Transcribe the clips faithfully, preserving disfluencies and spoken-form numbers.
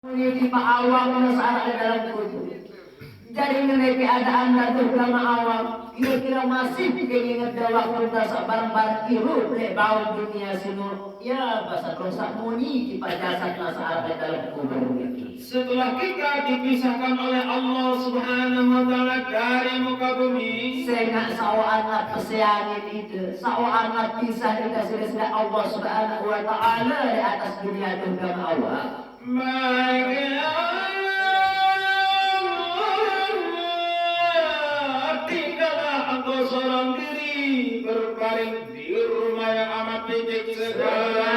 Muni tipa awakna saq araq leq dalem kubur. Jari, mengenai keadaan datur gamaq awak, kire-kire masih nginget waktu saq bareng-bareng irup leq baun dunie sino? Ya, basen roh saq muni tipa jasadna saq araq leq dalem kubur niki. Setelah kita dipisahkan oleh Allah Subhanahu wa Ta'ala dari muka bumi, sengaq saq wah angat peseangin ite, saq wah angat pisah ite siq, siq Allah Subhanahu wa Ta'ala leq atas dunie, datur gamaq awak. Maka tinggallah engkau seorang diri berbaring di rumah yang amat licik sekali.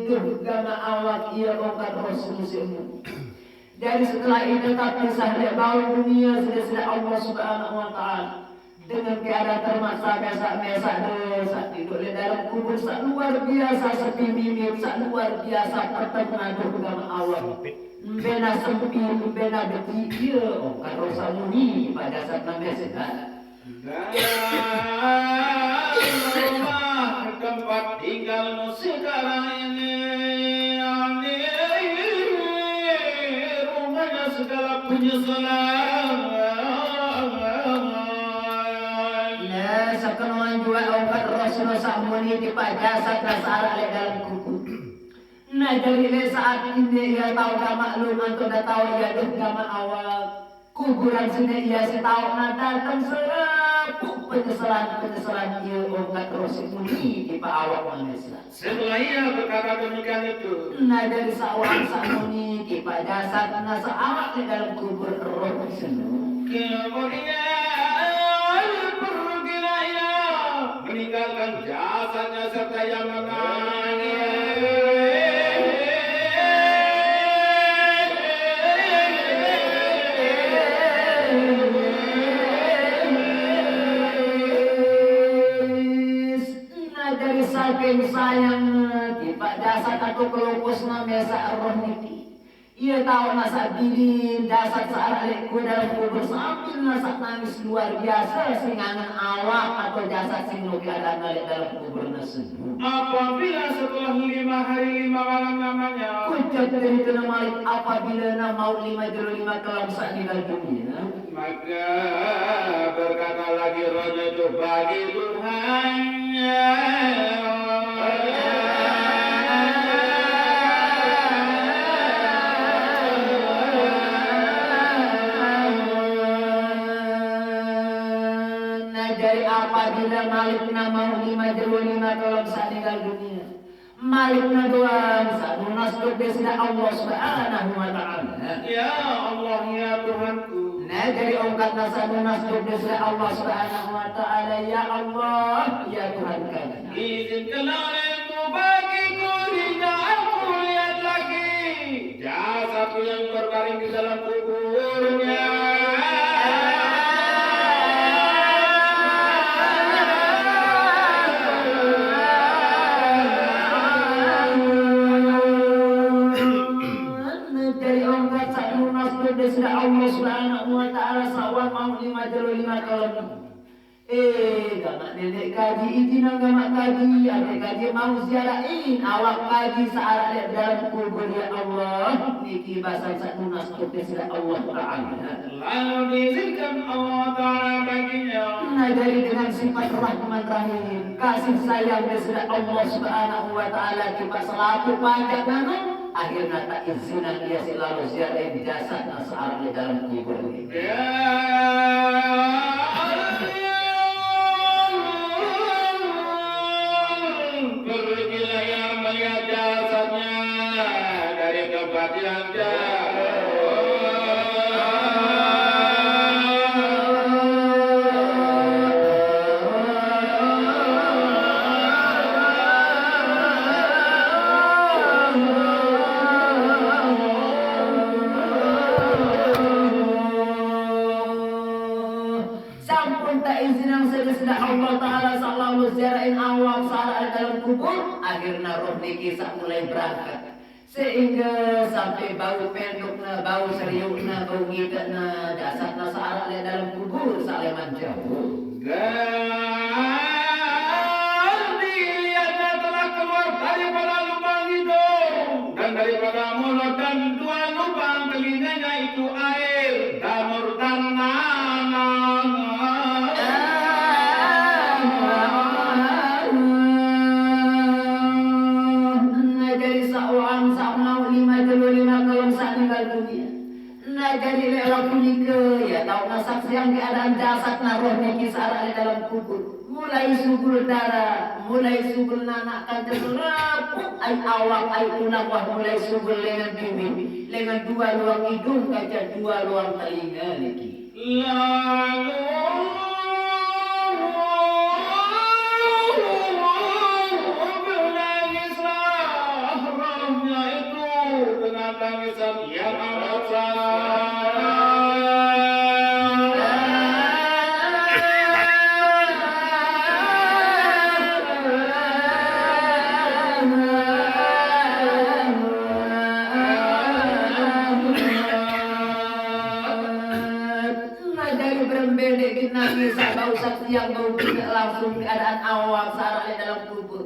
Duh, gamaq awak, ie ongkat roh sino siq muni. Jari, setelah ite tepisah leq baun dunie siq, siq Allah Subhanahu wa Ta'ala, dengan keadaan termaksa mesaq-mesaq, deh, saq tindoq leq dalem kubur saq luar biasa sepi mimit, saq luar biasa peteng, datur gamaq awak. Mbe nah sempit, mbe nah bedik, ie ongkat roh saq muni tipa jasadna mesaq. Dan rumah tempat tinggalmu sekarang ini, ini rumahnya segala penyesalan. Nah, sekenoan juaq ongkat roh sino saq muni tipa jasadna saq araq leq dalem kubur. Nah, jari leq saat nike ie tao gamaq lun, antuk de tao ie, duh gamaq awak, kuburan sine ie siq taoqne dateng selapuq penyesalan-penyesalan ie ongkat roh siq muni tipa awakne mesaq. Setelah ia berkata demikian itu, nah, jari saq wah saq muni tipa jasadne saq araq leq dalem kubur roh sino. Kemudian pergilah ia, meninggalkan jasadnya serta ia menangis. Nah, jari saking sayangne tipaq jasad atau kelopusne mesaq roh niki, ie taoq nasaq bilin jasad saq araq leq dalem kubur sambil nasaq nangis luar biase, sing angen awak atau jasad sing no keadaanne leq dalem kuburne seno. Apabila setelah lima hari lima malam namanya, kujat ceritene malik, apabila ne mauq lime jelo lime kelem saq ninggal dunie, maka berkata lagi rohnya itu bagi Tuhannya. Nah, jari apabila malikne mauq lime jelo lime kelem saq ninggal dunie, malikne doang saq nunas dot Deside Allah Subhanahu wa Ta'ala. Ya Allah, ya Tuhanku. Nah, jari ongkatne saq nunas dot Deside Allah Subhanahu wa Ta'ala, ya Allah, ya Tuhan kami. Izinkanlah olehmu bagiku hingga aku lihat lagi jasadku yang berbaring di dalam kuburnya. Jari ongkat saq nunas dot Deside Allah Subhanahu wa Ta'ala saq wah mauq lime jelo lime kelem. Eh, gamaq neneq kaji, izinang gamaq kaji, adeq kaji mauq ziarahin awak kaji saq araq leq dalem kubur, ya Allah. Niki basen saq nunas dot Deside Allah Ta'ala. Lalu diizinkan Allah Ta'ala baginya. Nah, jari dengan sifat Rahman Rahim, kasih sayang Deside Allah Subhanahu wa Ta'ala tipaq selapuq panjak nano, akhirne teizinang ie siq lalo ziarahin jasadne saq araq leq dalem kubur niki. Ya. Pergilah ia melihat jasadnya dari tempat yang jauh. Sampun teizinang siq Deside Allah Ta'ala saq lalo ziarahin awak saq araq leq dalem kubur, akhirne roh niki saq mulai berangkat. Sehingga sampai bau pendukna, bau seriukna, bau ngitekna, jasadna searak leq dalem kubur saq leman jauh. Dan dilihatnya telah keluar daripada lubang hidung dan daripada mulut dan dua lubang telinganya itu air damur dan nanah. Nah, jari saq uang saq mauq lime jelo lime kelem saq ninggal dunie. Nah, jari leq waktu nike, ya, tao ngesaksiang keadaan jasad nah roh niki saq araq leq dalem kubur. Mulai sugul dara, mulai sugul nanak kance selepuk aiq awak, aiq tulang, wah, mulai sugul lengan biwih, lengan dua luang idung kance dua luang telinge niki. Lalu menangislah rohnya itu dengan tangisan yang amat sangat. Nah, jari berembe ndeq gen nangis, saq bau saq tiang bau bingek langsung keadaan awak saq araq leq dalem kubur.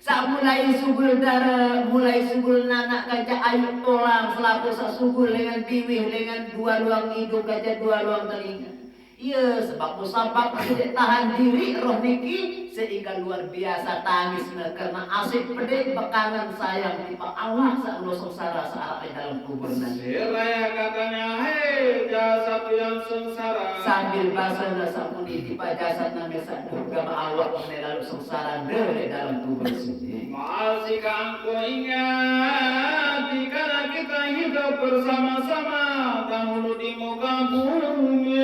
Saq mulai sugul dare, mulai sugul nanak kance aiq tolang, selapuq saq sugul lengan biwih, lengan dua luang idung kance dua luang telinge. Iye, sebab musabab masih ndeq tahan diriq roh niki, sehingga luar biasa tangisne karena asih pedih bekangen sayang tipaq awak saq eno sengsara saq araq leq dalem kubur nani. Seraya katanya, "Hei jasad yang sengsara." Sambil basene saq muni tipaq jasad nani saq duh gamaq awak leq dalem sengsara nde leq dalem kubur sini. Masihkah engkau ingat dikala kita hidup bersama-sama dahulu di muka bumi?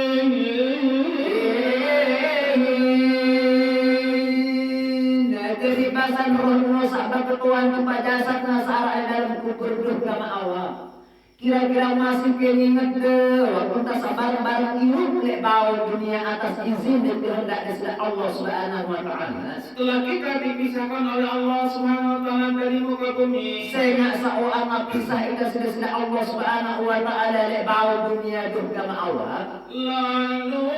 Nah, jari basen roh eno saq beketuan tipaq jasad nah saq araq leq dalem kubur duh gamaq awak. Kira-kira masih ke inget de, waktu ente saq bareng-bareng irup leq bau dunie atas izin dan kehendak Deside Allah Subhanahu wa Ta'ala. Setelah kita dipisahkan oleh Allah Subhanahu wa Ta'ala dari muka bumi, sengaq saq uang pisah ite siq Deside Allah Subhanahu wa Ta'ala leq bau dunie duh gamaq awak. Lalu